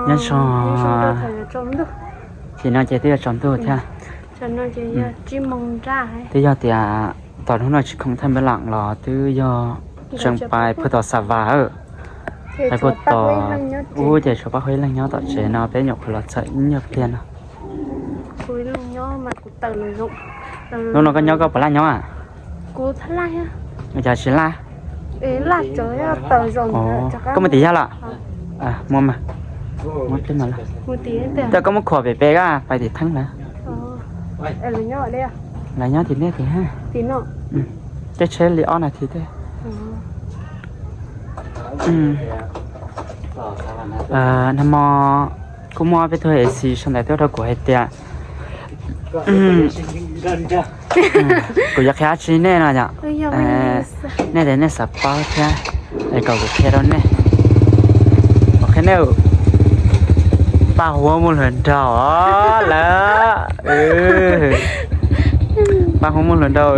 Nyob zoo. Ces no ces twb yuav tsaus ntuj thiab. Twb yog tias tom hnub no tsis khoom thaj npeb lam los twb yog tseem pais puag tom Xav Vas, pais puag tom ub ces tshuav pab Huab ib leeg nyob tom tsev no, peb nyuam qhuav los txog ib nyuag pliag no. Hnub no koj nyob koj puas laj nyob? Ua cas tsis laj? Koj mus tim yaj los? Muaj mas. Coj koj muab khuam pem pem koj pais tim theeb lawm. Lawv nyob tim nej tim. Caij tsheb li ob nas this tej. Nag hmo kuj muaj peb tug A C sau ntawv tuaj rau kuv hais tias kuv yuav qhia dab tsi nej no yom. Nej tias nej xav paub thiab es kom kuv qhia rau nej. Kuv qhia nej, Paj Huab muaj hluas nraug lawm. Paj Huab muaj hluas nraug,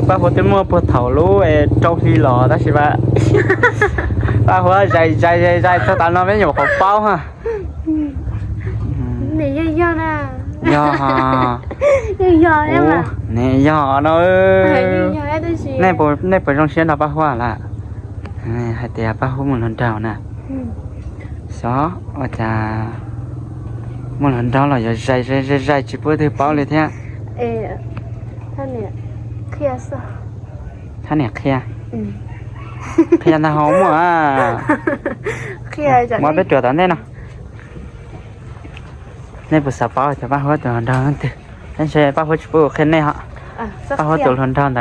Paj Huab twb muaj puag thaum lub rau hli los tab sis mas Paj Huab zais zais zais zais txog tav no peb nyuam qhuav paub ha. Yog, ne yog no. Nej puas zoo siab nrog Paj Huab lawm? Hais tias Paj Huab muaj hluas nraug na. Xyov ua cas muaj hluas nraug los yuav zais zais zais zais tsis pub twg paub li thiab. Thab niam qhia, qhia ntag ho muaj. Muab peb ruam tom ntej no. Nej puas xav paub tias Paj Huab tus hluas nraug leej twg? Tab sis Paj Huab tsis pub qhia nej ho. Paj Huab tus hluas nraug ntawd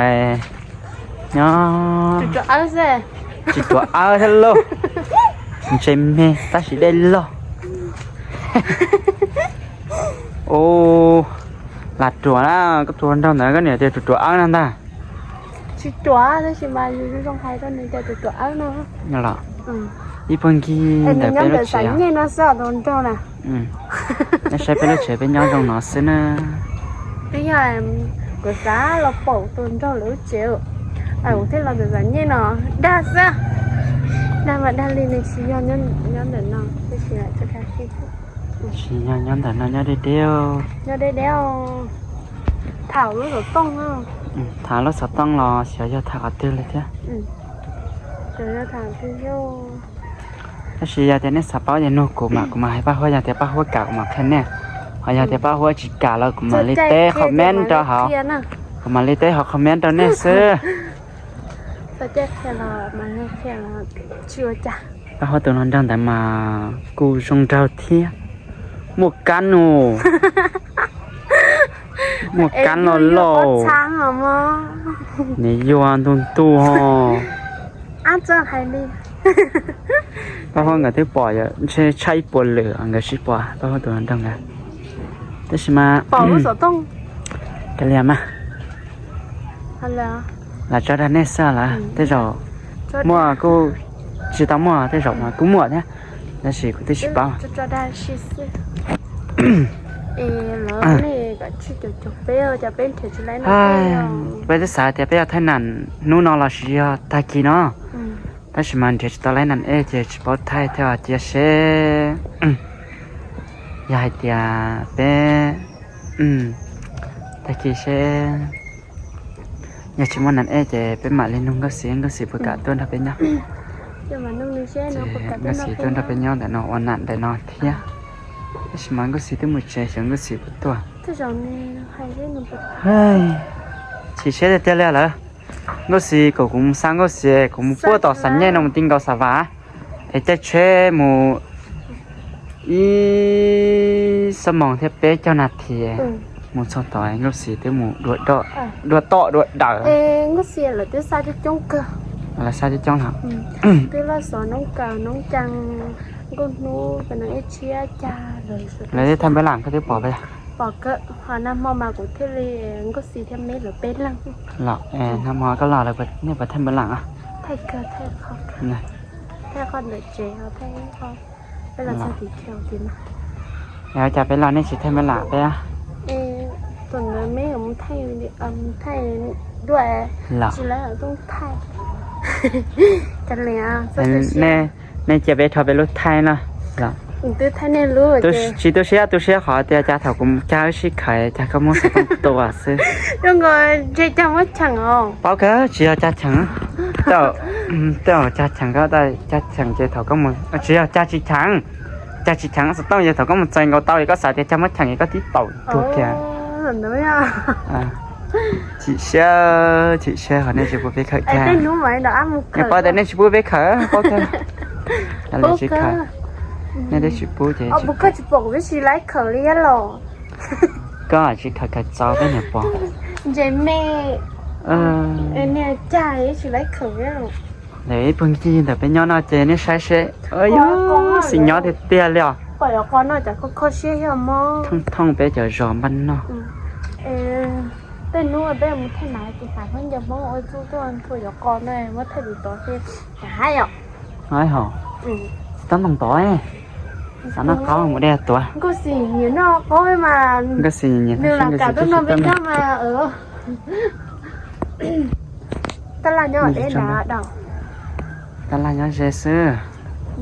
nyob tsis ruam awb thiab lauj. Ntsej me tab sis dej loj. Ua, lam ruam na, koj tus hluas nraug ntawd koj niam tias ruam ruam awb no ntag. Tsis ruam tab sis mas zoo hais rau nws tias ruam ruam awb no. Los ib puag ncig ntawm peb lub tsev no xwb tus hluas nraug na. Nej saib peb lub tsev peb nyob zoo no xwb na. Twb yog kuv xav los pom tus nraug lawv lub tsev, kuv thiaj los ntawm Xam Nyej no dag xwb. Dag mas dag li nws tsis yog nyob ntawm no, tab sis tsis yog nyob ntawm no, nyob deb deb. Nyob deb deb. Tham lub xov tooj, tham lub xov tooj los xyov yog tham qhov twg li thiab. Tab sis yog tias nej xav paub ces nug kuv mas kuv mam hais Paj Huab, yog tias Paj Huab kam kuv mam qhia nej, ho yog tias Paj Huab tsis kam los kuv mam li teb comment rau hauv, kuv mam li teb hauv comment rau nej xwb. Paj Huab tus hluas nraug ntawd mas kuj zoo nraug thiab, muaj kab no, muaj kab los lauj. Nws yuag ntu ntu ho. Paj Huab nkawd twb pom yom, ntshe tshaj ib puas lwm nkawd sib pom Paj Huab tus hluas nraug nkawd. Tab sis mas kav liam mas, lam tso dag nej xwb lawm, tej zaum muaj kuj tsis tau muaj, tej zaum mas kuj muaj thiab, tab sis kuv twb tsis paub. Peb twb xav tias peb yog thaij nam hnub no los sis yog tag kis no, tab sis mas nrhiav tsis tau laib nam ej ces tsis paub thaij thiab cia seb yog hais tias peb tag kis seb yog tsis muaj nam ej ces peb mam li nug Nkauj Xis, Nkauj Xis puas kam tuaj nrog peb nyob. Nkauj Xis tuaj nrog peb nyob ntawm no ua nam ntawm no thiab. Tab sis mas Nkauj Xis twb mus tsev, xyov Nkauj Xis puas tuaj. Chim siab tiag tiag li lawm. Nkauj Xis kom kuv mus xa Nkauj Xis, kuv mus puag tom Xam Nyej no mus ti nkaus Xav Vas, es caij tsheb mus ib xuab moos thiab peb caug nas this mus txog tod, Nkauj Xis twb mus dua tom dua dawm. Lawv xa coob coob no. Lawv twb thaj npeb lam koj twb pom peb. Pom kawg, ho nag hmo mas kuv thiaj li, Nkauj Xis thiab me lawv peb leeg. Los nag hmo koj los lawv, nej puas thaj npeb lam os? Thaij kawg, thaij qhov ntawm tsev, thaij qhov peb los txog tim chaw tim no. Cas peb los nej tsis thaj npeb lam peb? Tus ntawd me mus thaij, thaij dua, tsis lawv tooj thaij. Cas li, nej cia peb rho peb lub thaij no los. Twb thaij nej lub. Tsis tu siab, tu siab qhov tias cas thaum kuv cas wb sib khaws cas koj muab xov tooj tua xwb. Zoo nkaus ntshe cas muab cheem os. Paub kawg tsis yog cas cheem. Tej zaum cas cheem, cas cheem ces thaum koj mus, tsis yog cas tsis cheem, cas tsis cheem xov tooj ces thaum koj mus txais nkaus tau es koj xav tias cas muab cheem es koj tib taum tuag kiag. Chim siab, chim siab qhov nej tsis pub peb khawm kiag. Nej paub tias nej tsis pub peb khawm, paub kawg. Nej twb tsis pub ces koj tsis khawm khawm txaus peb niam pom. Ntawm ib pawg ncig ntawm peb nyob no ces nej saib seb, yog xim nyob tiag tiag li os. Thooj thooj peb cov zos npaj noj. Tej hnub peb mus thaij mas tus xav khaub ncaws Hmoob ua txuj tuaj nthua yuav qo na, muab thaij tus tod xwb. Hais hos, tsis tau ntoo tod, xav noj qaub mus de tuav. Nkauj Xis nyiam noj qaub mas, Nkauj Xis nyiam nws lam kam tuaj nrog peb noj mas. Tab laj nyob deb nrad dam. Tab laj nyob ze xwb.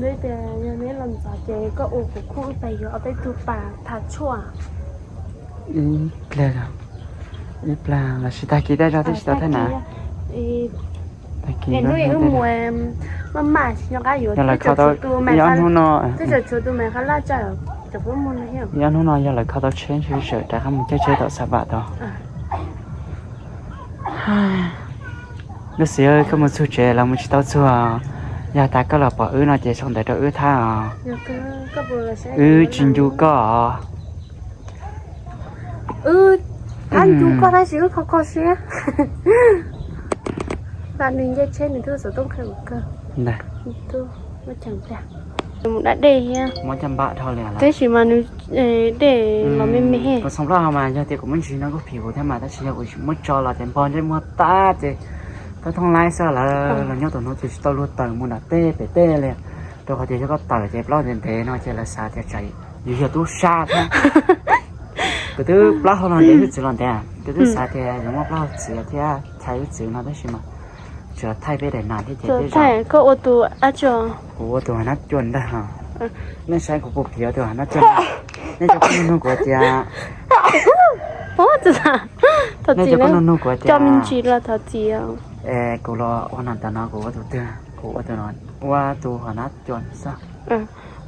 Neb tias yog neb los ntxov ces koj ua kuv khub wb pais yuav ob peb tug pas thav tshuaj. Ib pliag, ib pliag los sis tag kis tej zaum twb tsis tau thaij na. Tag kis hnub wb mus maj mam tsis nco qab yuav, yog lawv kho tau ib ob hnub no, twb tseem tshuav tus me qab laj tsa cov pub mus no. Ib ob hnub no yog lawv kho tau tsheb ntshe sawv rov qab mus caij tsheb tom Xav Vam tod. Nkauj Xis, koj mus txug tsev los mus tsis tau txug, yog tas koj los pom wb no ces sau ntawv rau wb thab os. Wb tsis ncu koj os. Wb ncu koj tab sis wb kho kho siab. Nws nce tsheb nws twb xov tooj qhia kuv kawg. Mus da dej thiab. Tab sis mas nws dej los me me. Kuv xoo plaub hau mas yog tias kuv muab ntsis no kuj phim kuv thiab mas tab sis yog kuv muab tso los ces npog ntsej muag tag ces koj thooj laib xwb lawm los nyob tus hnub ces tsis tau luag tawm mus nram tej pem tej li. Rau qhov tias yog koj tawm ces plaub ntev ntev no ces lawv xav tias tsam yus yog tub sab thiab. Kuv twb plaub hau los ntev, wb txwv los ntev, kuv twb xav tias yuav muaj plaub hau txiav thiab chais wb txwv no tab sis mas tsuas thaij peb daim nas thiab ces koj ua tus ab tso, kuv ua tus hav nab cua ntag. Nej saib kuv puas piav tus hav nab cua, nej cov koj nug nug kuv tias, nej cov koj nug nug kuv tias, cov me ntsis los thov txim, kuv los ua nas tas no kuv ua tus twg, kuv ua tus no, ua tus hav nab cua xwb.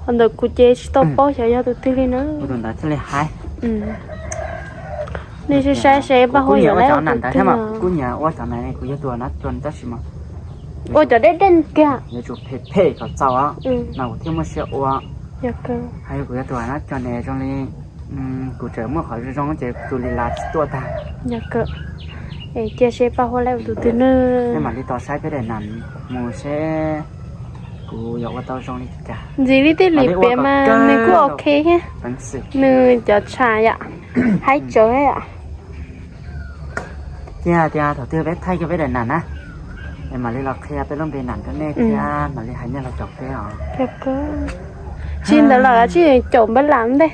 Qhov ntawd kuv ces tsis tau paub xyov yog tus twg li na. Ua tus ntawd thiaj li haib. Nej saib saib paj huab yuav laib ua tus twg. Kuv nyiam ua cov nas, kuv yog tus hav nab cua tab sis mas ua cov dej dej kiag, yuav tsum phem phem kom txaus no kuv thiaj muaj siab ua. Hais kuv yog tus hav nab cua ne zoo li kuv tseem muaj qhov zoo zoo ces tus li las tsis tuaj tag. Cia seb paj huab laib ua tus twg na. Nej mam li tos saib peb daim nas mus seb kuv yuav ua tau zoo li cas. Ntxiv li tej lim piam mas nws kuj ok thiab. Nws cov tsham yom, haib tsawv yom. Cia tias thaum twg peb thaij kiag peb daim nas na, es mam li los qhia peb lub npe nas rau nej thiab mam li hais nyiaj los caum peb os. Tsis ntawd los tsis caum npab lam ntej.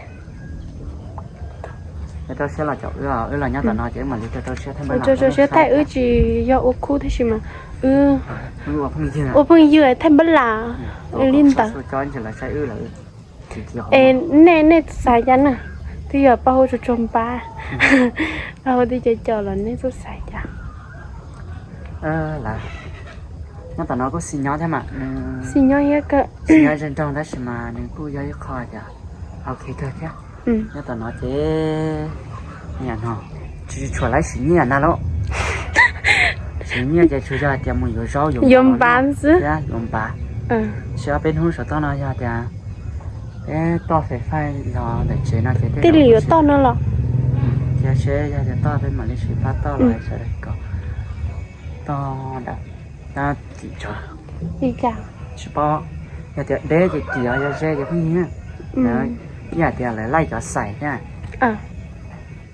Rau siab los caum wb, wb los nyob tom no ces wb mam li rau siab thaij, rau siab thaij wb tsis yog ua khub tab sis mas wb ua phooj ywg thaij npab lam li ntawd. Es nej, nej xav cas na, twb yog paj huab tsuag tsuag npab, paj huab twb cov cov los nej txawj xav cas. Nyob tom no kuj xis nyob thiab mas, xis nyob thiab kawg, xis nyob ze nraug tab sis mas nws kuj yog ib qho tias ok kawg thiab. Nyob tom no ces niam no tsis tshuav lawv siv nyiaj na lauj. Siv nyiaj ces tsuas yog hais tias mus yuav zaub yuav npav xwb, yuav npav. Seb ob peb hnub saum toj no yog tias peb toj fais faij los ntawm tsev no ces tej li yuav toj no los. Cia seb yog tias toj peb mam li siv pab toj los sawv daws kom toj nram tim tso. Tsis paub, yog tias deb ces kim, yog ze ces pheej yig. Ib yam tias lawv laij cov xais thiab.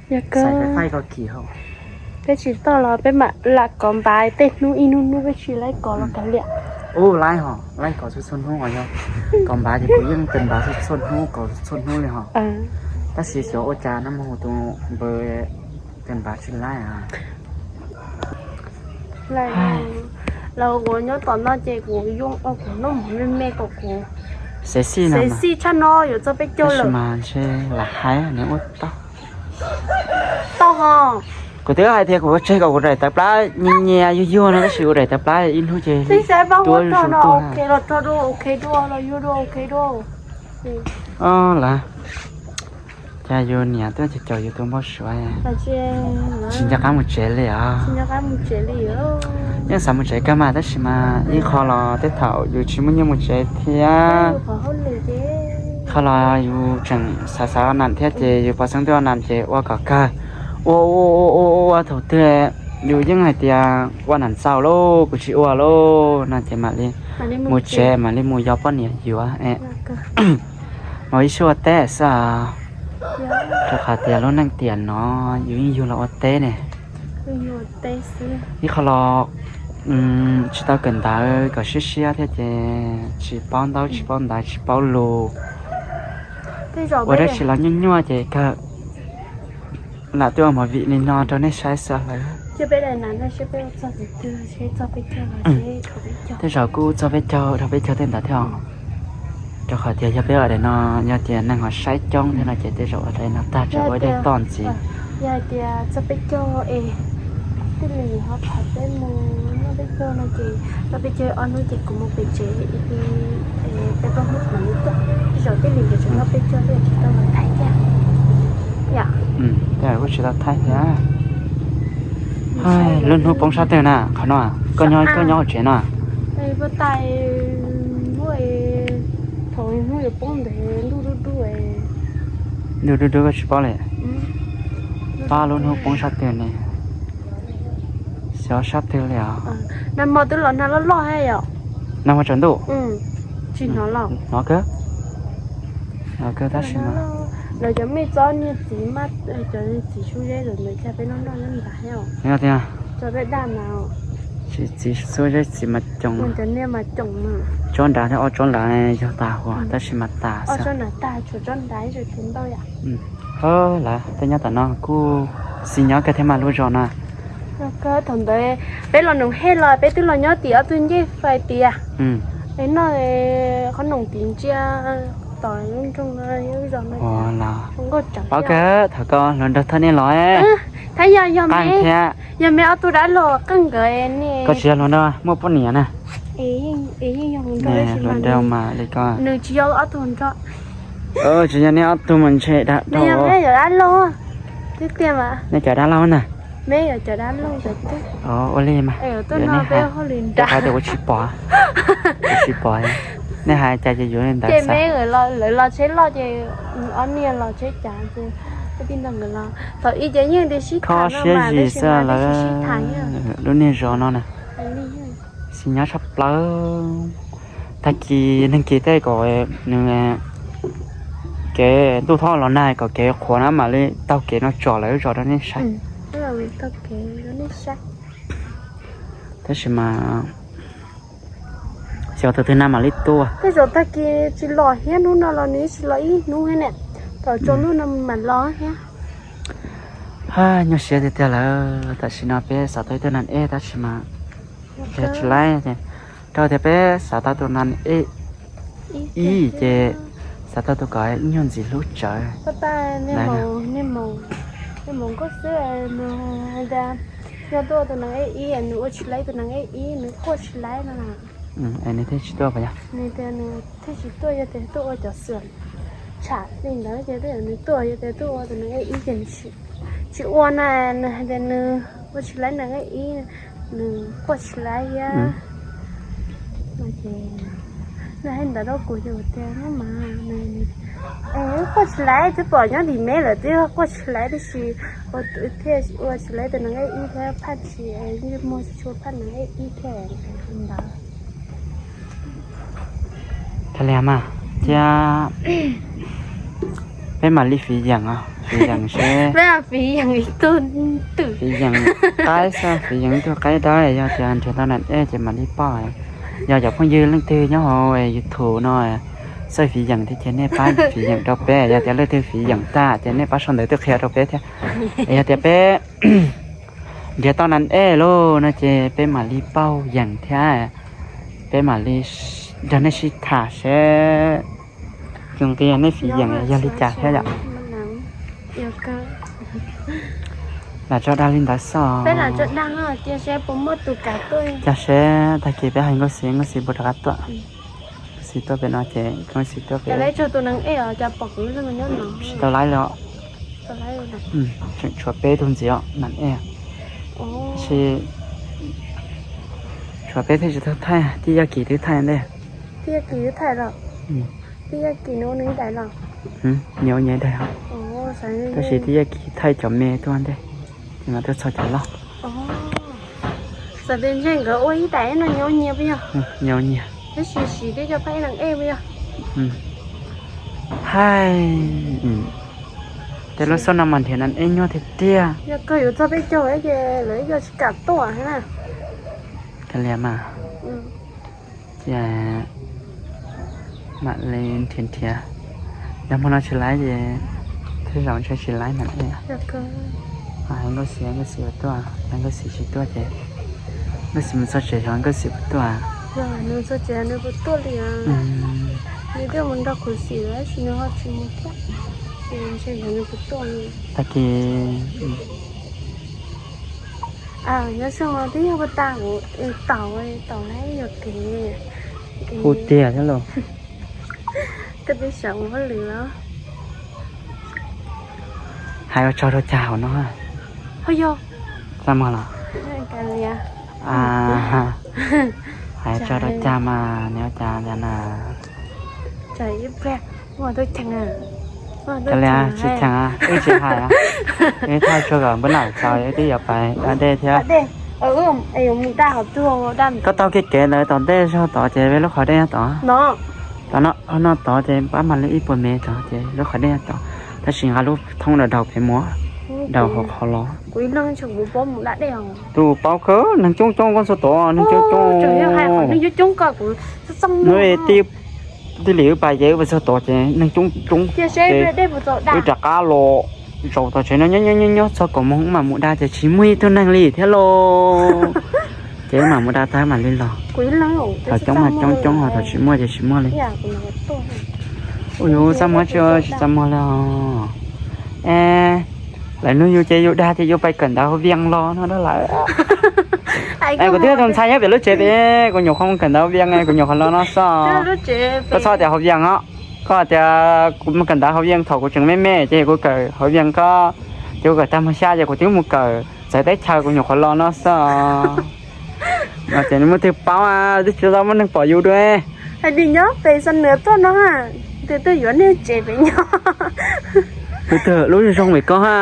Xais fais faij koj kim hauv. Peb tsis toj los peb mam lam kov npav tej hnub, ib hnub hnub peb tsis laij kov los kav liam. Ub, laij hos, laij kov txhua txhua hnub os. Yog kov npav ces kuv yeej kawm npav txhua txhua hnub, kov txhua txhua hnub li hos. Tab sis xyov ua cas no mus tus npawg kawm npav tsis laij. Los kuv nyob tom no ces kuv yoo ua kuv noj mov me me kom kuv Xev xij no, xev xij tshaj no yuav txog peb caug lawm mas ntshe lam hais nws ua tau. Tau ho. Kuv twb hais tias kuv tseg kom kuv daim tawv plab nyias nyias yuag yuag no tab sis kuv daim tawv plab ib hnub ces tuab zoo tuag. Los rog dua, ok dua, los yuag dua, ok dua. Lawm, cas yus niam tuaj ces caum yus tus npau suav, tsis nco qab mus tsev li os. Yeej xav mus tsev kawg mas tab sis mas ib qho los tej thaum yus tsis muaj nyiaj mus tsev thiab. Qhov los yus tseem xav xav ua nam thiab ces yus pov xeeb twb ua nam ces ua kom kawg. Ua ua ua ua ua thaum twg yus yeej hais tias ua nam txaus lauj, kuv tsis ua lauj no ces mam li mus tsev, mam li mus yos poj niam yuav. Mas ib sij ua teb xwb os, rau qhov tias lub neej tiam no yus yeej yug los ua teb ne. Ib qho los tsis tau kawm ntawv kom siab siab thiab ces tsis paub ntaub tsis paub ntawv tsis paub lus. Ua dab tsi los nyuaj nyuaj ces kawg lam tuaj ua movie li no rau nej saib xwb lawm. Tej zaum kuj txog peb caug dhau peb caug tej ntawd thiab os. Rau qhov tias yog peb ua daim no, yog tias neeg ho saib coob thiab no ces tej zaum ua daim no tag tseem ua ib daim toj ntxiv. Yog hais tias txog peb caug es tij Lis ho thov peb mus noj peb caug no ces noj peb caug ob hnub ces kuv mus pem tsev, peb plaub hnub mam li tuaj. Tej zaum tij Lis nkawd tseem noj peb caug thiab tsis tau los thaij thiab. Tej zaum kuj tsis tau thaij thiab. Lub hnub poob sab twg na qhov no? Koj nyob hauv tsev no? Thaum hnub yuav poob ntev ntuj dub dub. Ntuj dub dub koj tsis paub li. Pab lub hnub poob sab twg ne? Xyov sab twg li os. Nag hmo twb los nag loj loj thiab yom. Nag hmo tsaus ntuj. Tsis hnov los? Hnov kawg. Hnov kawg tab sis mas lawv cov me txob niag txiv maj, cov niag txiv xub zeb ntawd cas peb noj noj nyob nrad thiab. Txob daj daj mas. Txiv xub zeb txiv mas coos. Cov niag mas coos mas. Tsob nrad thiab ob tsob nrad yog tas huam tab sis mas tas xwb. Ob tsob nrad tas, tshuav tsob nrad ib tsob ntau yom. Lawv tej nyob tom no kuj xis nyob kawg thiab mas lub zos no. Thaum ntawd peb los Noom Hej los peb twb los nyob tim ob tug ncej fais tias, es noj qhob noom tim ntsia tom lub nroog no, lub zos no. Paub kawg thaum koj hluas nraug thaj nej los. Thab yog, yog me, yog me ob tug dab laug qeej nkawd ne. Koj tsis yog hluas nraug, muaj poj niam na. Hluas nraug mas li ko. Nws tsis yog ob tug nraug. Tsis yog nej ob tug mas ntshe dab laug. Twb tiag mas. Nej cov dab laug ntag. Ua li mas. Tuaj no peb hauj lwm nrad. Kuv tsis pom, kuv tsis pom. Nej hais cas ces yuav li ntawd. Ces me lawv los tsheb loj ces ob niag los tsheb cav ces tij nta nkawd los thaum ub ces yeej tias sib tham no mas tab sis mas sib sib tham lub niag zos no na. Xis nyob tshaj plaws. Tag kis neeg kis tej kom nws kev ntuj thob los nag kom kev qhuav na mam li taug kev no tsom lawv zos rau nej saib. Tab sis mas xyov thaum twg nag mam li tuaj. Tej zaum tag kis tsis los thiab, hnub no los nws tsis los ib hnub thiab ne. Thaum tsaus ntuj no mam los thiab. Nyuaj siab tiag tiag lawm, tam sim no peb xav tau ib tug nan ej tab sis mas tsis laib. Rau tias peb xav tau tus nan ej ib ces xav tau tus kom ib nyuag ntxim hlub tsawv. Nej mus nkauj xwb, nws hais tias yog tuaj ua tus nan ej ib, nws ua tsis laib tus nan ej ib, nws quaj tsis laib no. Nws thiaj tsis tuaj puas yog? Nws tias nws thiaj tsis tuaj, yog tias tuaj ua cov xwm tsham li ntawd ces twb yog nws tuaj, yog tias tuaj ua tus nan ej ib ces nws tsis ua na, nws hais tias nws ua tsis laib nan ej ib, nws quaj tsis laib thiab. Nws hais ntawd rau kuv ces tias no mas, quaj tsis laib twb pom nyob tim me lawm twb quaj tsis laib tab sis thiaj ua tsis laib tus nan ej ib thiab phaj tsis, muag tsis tshua phaj nan ej ib thiab ntawd. Tha li mas thiab peb mam li fiv yeem, fiv yeem seb, fiv yeem ib tug qaib xwb, fiv yeem ib tug qaib dawb, yog tias nrhiav tau nan ej ces mam li pauj. Yog cov phooj ywg leej twg nyob hauv YouTube no xav fiv yeem thiab ces nej pab fiv yeem rau peb, yog tias leej twg fiv yeem tag ces nej pab sau ntawv tuaj qhia rau peb thiab. Yog tias peb nrhiav tau nan ej lauj no ces peb mam li pauj yeem thiab, peb mam li nrog nej sib tham seb Tsis nqia nej fiv yeem yog li cas thiab yom? Lam tso dag li ntawd xwb. Cas seb tag kis peb hais Nkauj Xis, Nkauj Xis puas rov qab tuaj. Nkauj Xis tuaj pem no ces Nkauj Xis tuaj pem. Tsis tau laib li os. Tseem tshuav peb tug ntxiv os, Nam Ej. Tab sis tshuav peb thiaj tsis tau thaij, Tij Yaj Kis twb thaij ntej. Nws ua nws daim os. Tab sis Tij Yaj Kis thaij cov me tuaj ntej, ces mas tuaj txog cov loj. Xav tias ntshe nkawd ua ib daim no nyias ua nyias puas yog? Nyias ua nyias. Tab sis siv tej cov pab ib Nam Ej puas yog? Hais, tej lub xub no mas nrhiav Nam Ej nyuaj tiag tiag. Yog kawg yuav txog peb caug ces lawv ib co tsis kam tuaj na. Kav liam mas, cia mam li nrhiav nrhiav. Yog hmo no tsis laib ces tej zaum ntshe tsis laib Nam Ej. Hais Nkauj Xis, Nkauj Xis puas tuaj, yog Nkauj Xis tsis tuaj ces Nkauj Xis mus txog tsev xyov Nkauj Xis puas tuaj. Nws txog tsev nws puas tuaj li. Nws twb mus nrog kuv xim lawm tab sis nws ho tsis mus thiab. Ntshe yog nws puas tuaj li. Tag kis nyob zoo twb yog puas tas kuv taum taum lawm yog kev. Hu tiag thiab lauj. Koj twb xyaum ua hauj lwm los? Hais ua tsaug rau cas hauv no? Ho yog txaj muag los? Hais ua tsaug rau cas mas nws ua cas ntawd na. Cas li tsis cheem, wb tsis hais, wb thaj tshuav kom npawg Lam txaus wb twb yuav pais da dej thiab. Koj taug kev kev ntawd tom ntej zog tod ces peb lub qhov dej nyob tod. Tom no tod ces pab mam li ib puas mev tod ces lub qhov dej nyob tod. Tab sis nqa lub thoob daus daus pem mus, daus hauv qhov los. Tus paub kawg, neeg coob coob koj txog tod, neeg coob coob. Nws tij, tij li wb pais ces wb pais txog tod ces neeg coob coob. Wb rov qab los zaum tom tsev no nyob nyob nyob txog kaum moos wb mam mus da ces tsis muaj ib tug neeg li thiab lauj. Ces wb mam mus da tag wb mam li los. Thaum coob mas coob coob ho thaum tsis muaj ces tsis muaj li. Ua yus txaj muag tsis tsis txaj muag li os. Es lawv nug yus ces yus dag ces yus pais kawm ntawv hauv Vias los no dab lawm. Es kuv twb tus ntxhais nyob pem lub tsev pem, kuv nyuam qhuav mus kawm ntawv hauv Vias, kuv nyuam qhuav los no xwb. Koj txhob tias hauv Vias os. Koj tias kuv mus kawm ntawv hauv Vias thaum kuv tseem me me ces kuv kawm hauv Vias ko, ces kuv kawm tag mog xya ces kuv twb mus kawm txawv teb chaws kuv nyuam qhuav los no xwb. Ces nws muaj twg paub, twb tsis tau muaj neeg pom yus dua. Hais tias nyob pem Xam Nuas tuaj no, twb tuaj yuav nej tsev pem nyob. Twb tuaj lub zoo pem ko ha,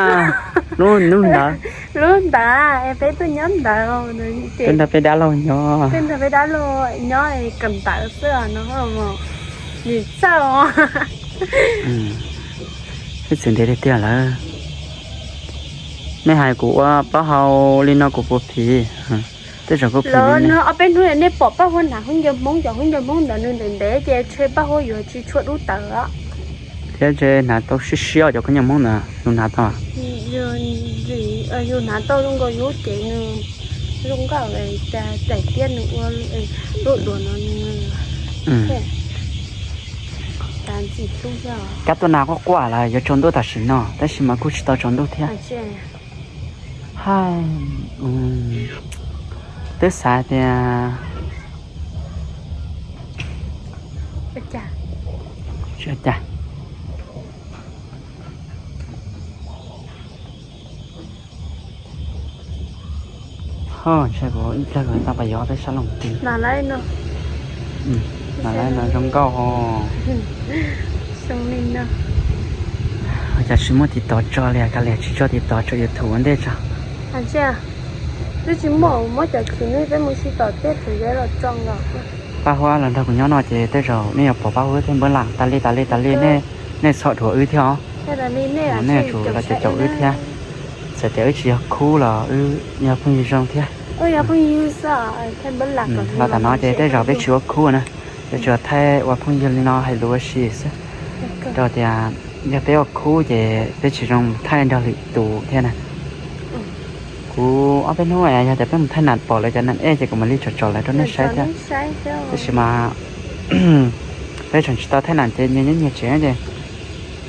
lub ntawd. Lub ntawd, peb tuaj nyob ntawd. Peb nrog peb dab laug nyob. Peb nrog peb dab laug nyob kawm ntawv xwb no. Nim txawj. Ib txwm ntev tiag tiag lawm. Nej hais kuv ua plaub hau li no kuv puas phim? Tej zaum kuv phim. Ob peb hnub nej pom Paj Huab hnav hoob ncaws Hmoob, cov hoob ncaws Hmoob ntawd nws ntev ntev ces ntshe Paj Huab yuav tsis tshua dub tawv. Thiab ntshe hnav tau siab siab cov khaub ncaws Hmoob ntawd, yus hnav tau? Yus hnav tau zoo nkaus yus cev nws zoo nkauj, daim tiab nws ua lub duav no. Kab tuaj nag quaj quaj lawm yuav tsaus ntuj tam sim no tab sis mas kuj tsis tau tsaus ntuj thiab. Hais, twb xav tias tsis ua cas. Ho ntshe kuv ib pliag kuv tau pas yuav peb sab loos ti. Mas lawv no zoo nkauj. Cas tsis muaj tiv tov tso li, kav liam tsis tso tiv tov tso YouTube ua ntej tso. Twb tsis muaj, muab cov khiv nej peb mus sib tom tej thaum yav los tso nkaus. Paj Huab los nrog kuv nyob no ces tej zaum nej yuav pom Paj Huab thiab npawg Lam tas li tas li tas li, nej txhob dhuav wb thiab os. Nej yuav tsum los caum caum wb thiab. Txawm tias wb tsis yog khub los wb yog phooj ywg zoo thiab. Los tam no ces tej zaum peb tsis ua khub na, peb tsuas thaij ua phooj ywg li no hais lus ua si xwb. Rau tias yog peb ua khub ces peb tsis zoo thaij nrog lwm tus thiab na. Kuv ob peb hnub yog tias peb mus thaij nam pom lawv cov nam ej ces kuv mam li tsom tsom lawv rau nej saib thiab. Tab sis mas Peb tseem tsis tau thaij nam ces nyias nyob nyias tsev ces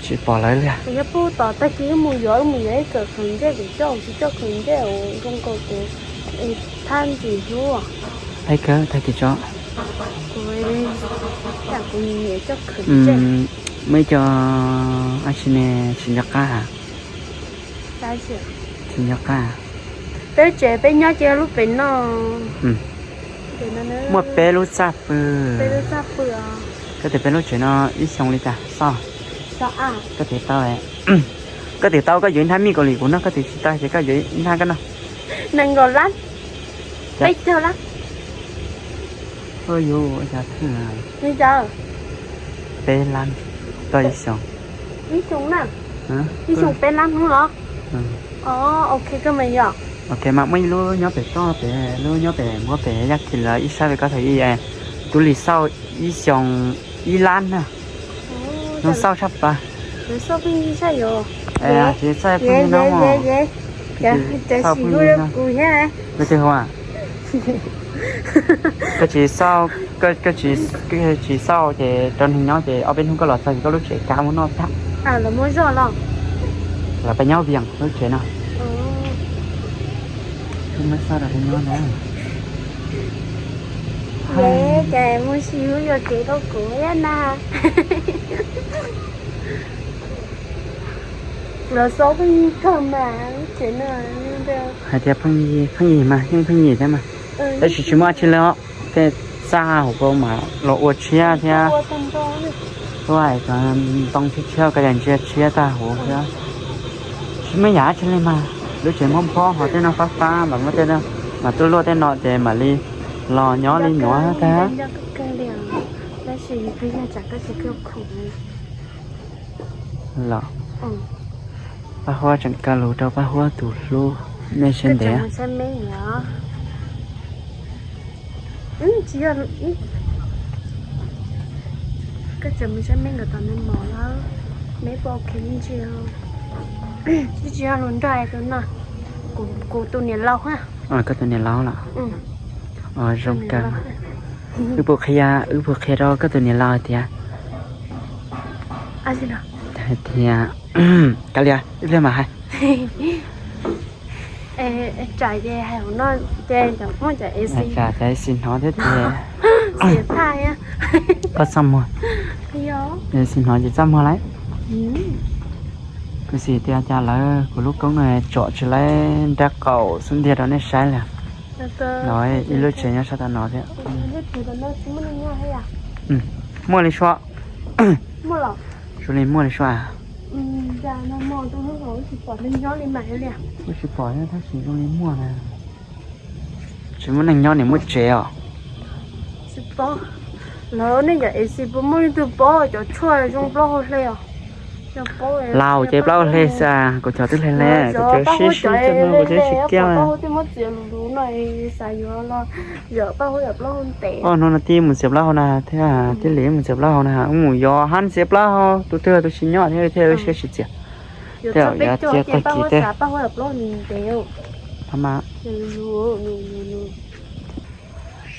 tsis pom lawv li. Yog pub tom tag kis wb mus yuav, wb mus yuav ib kawm khaws ncej, kuv coj tsis coj khaws ncej zoo nkaus kuv thab ntxim hlub. Tag kis tso. Kuv, kuv nyiam coj khaws ncej. Muaj ib co ab tsi ne, tsis nco qab. Tsis nco qab. Peb tsev peb nyob ces lub pem no. Muaj peb lub txaj pw. Koj twb peb lub tsev no ib xyoo li cas xauj? Koj twb tau, koj twb tau koj yuav ib hnab mij Kaus Lim kuv noj, koj twb tsis tau ces koj yuav ib hnab koj noj. Nees nkaum lab. Peb caug lab. Ua cas, peb lab tau ib xyoo. Ib xyoo na. Ib xyoo peb lab hnub los? Ok, koj mas yog. Ok mas muaj ib lub nyob pem toj pem, lub nyob pem npuab pem Yaj Khis lawv ib sab pem koj thaum ub, tub lis xauj ib xyoo ib lab na. Zoo xauj tshaj plaws. Xauj pheej yig tshaj yus. Tsis xauj pheej yig no. Cov sim hu rau kuv thiab. Koj tsis xauj, koj tsis xauj ces rau neeg nyob ces ob peb hnub koj los txog ces koj lub tsev kav muab noj tag. Los muab zoj los? Los peb nyob Vias lub tsev no. Muab xauj rau peb nyob na. Ces mus sim hu yuam kev rau kuv thiab na. Los xauj pheej yig kawg mas lub tsev no. Hais tias pheej yig, pheej yig mas yeej pheej yig thiab mas. Tab sis tsis muaj dab tsi li os, tej txaj hauv paus mas los ua tshiab thiab. Tuaj hais cov ntoo tshiab tshiab koj yam ntsia tshiab tag huv thiab. Tsis muaj yam dab tsi li mas, lub tsev muab nphob ho tej no fab fab mas muaj tej no mas tuaj luaj tej no ces mam li los nyob li nyob tag. Los, Paj Huab tseem kaw lus rau Paj Huab tus hlub, nej siab ntev. Koj tseem mus saib meb nkawd tom neeg mos lawm, meb puas ok me ntsis? Twb tsis yog lus nrog tus no, kuv tus niam laus. Koj tus niam laus los? Zoo kawg. Wb puas qhia, wb puas qhia rau koj tus niam laus hais tias, hais tias, kav liam, ib pliag mam hais. Tsam ces hais hauv no ces muaj cov AC, cov AC hnov thiab ces xiam thaj. Koj txaj muag. Yog AC hnov ces txaj muag lauj. Kuv xav tias cas lawv kuv lub koob no tsom tsis laib nrab qaum xub ntiag rau nej saib li. Los ib lub tsev nyob sab tom no thiab. Muaj li suab. Zoo li muaj li suab. Wb tsis pom tab sis zoo li muaj na. Tsis muaj neeg nyob nim muaj tsev os. Tsis paub. Lawv nej cov AC puas muaj leej twg paub cov tshuaj zoo plaub hau hle os? Laus ces plaub hau hle xwb, kuv cov twb hle hle, kuv cov sib sib coj no kuv twb tsis kiag. Ob hnub no tib mus txiav plaub hau na thiab tib li mus txiav plaub hau na, mus yos hab txiav plaub hau, tus twg tus tsis nyob thiab thiaj wb siab tsis txiav. Tej zaum yuav txiav tag kis tej.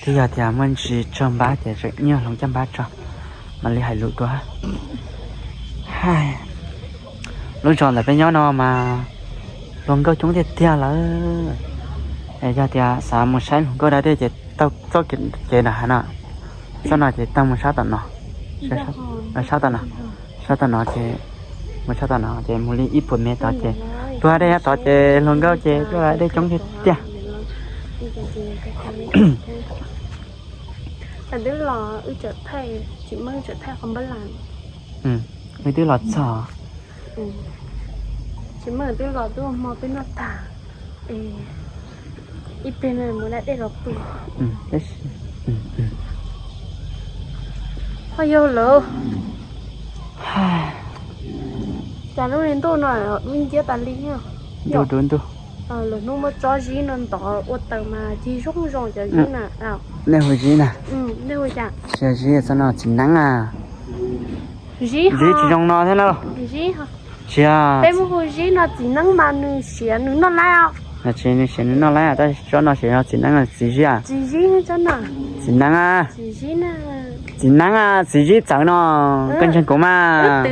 Twb yog tias muaj ntsis tsawg npab ces tseem nyuag hloov caj npab tso, mam li hais lus dua. Lub zos ntawm peb nyob no mas hluas nkauj coob tiag tiag lawm. Es yog tias xav mus saib hluas nkauj dab dej ces taug txoj kev nram hav no, txoj no ces taug mus sab tom no, sab tom no, sab tom no ces mus sab tom no ces mus li ib puas mev tod ces tuaj dej nyob tod ces hluas nkauj ces tuaj dej coob tiag tiag. Wb twb los txog. Tsis muaj twb los twb ua hmo peb noj tag, ib pliag mus da dej los pw. Ho yog lawm. Cas lub li ntuj no dub nciab tas li. Ntuj dub ntuj. Lwm hnub muab tsob zib no ntov ua taws mas cig zoo zoo cov zib na. Nej hu zib na. Nej hu cas? Tsis yog zib, txoj no txiv neeb a. Zib tsis zoo no thiab na. Tsis yog. Peb muab hu zib no, txiv neeb mas nws siav nws noj lawm. Tsis, nws siav nws noj laib, tab sis tsob no siav yog txiv neeb los txiv zib? Txiv neeb a, txiv neeb a, txiv zib txawv no, koj ntseeg kuv mas.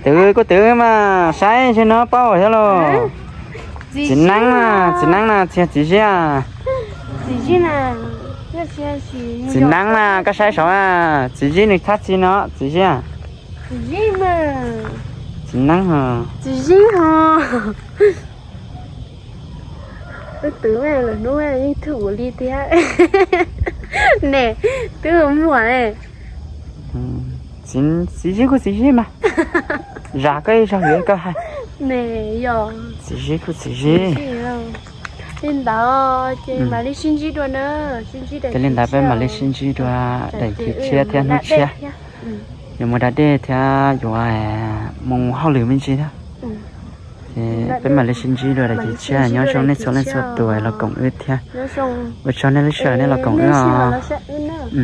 Twv, kuj twv mas, saib saib no paub thiab lauj. Txiv neeb na, txiv neeb na, tsis yog txiv zib. Txiv neeb na, koj saib saud, txiv zib nws thab txi no, txiv zib. Txiv neeb, txiv zib ho. Twb twv lawm hnub yeej thwj ua li thiab ne, twb muaj. Txiv zib kuj txiv zib mas, zam koj ib zaug yuav koj hais. Txiv zib kuj txiv zib. Li ntawd ces mam li sib ntsib dua na. Ces li ntawd peb mam li sib ntsib dua daim khiv tshiab thiab hnub tshiab. Yuav mus da dej thiab yuav mus hauj lwm me ntsis thiab. Ces peb mam li sib ntsib dua daim khiv tshiab. Nyob zoo nej txhua leej txhua tus los koom wb thiab. Ua tsaug nej lub sij hawm nej los koom wb os.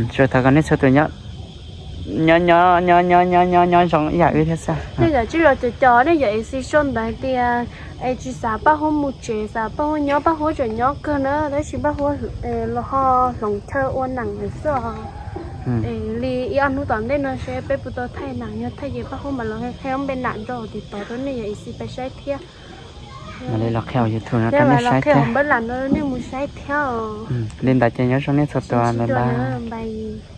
Tsuas thov kom nej txhua tus nyob nyob nyob nyob nyob nyob nyob zoo ib yam wb thiab xwb. Nej yam tsis los cov cov nej yam es xis sau ntawd tias es tsis xav Paj Huab mus tsev, xav Paj Huab nyob, Paj Huab tseem nyob kawg na, tab sis Paj Huab los ho hloov chaw ua nam lawm xwb os. Es li ib ob hnub tom ntej no seb peb puas tau thaij nam, yog thaij ces Paj Huab mam los qhia npe nam nrog tiv tov rau nej yam es xis pab saib thiab. Mam li los qhia hauv YouTube no rau nej saib thiab. Npawb lam no nej mus saib thiab os. Li ntawd ces nyob zoo nej txhua tus, bye bye.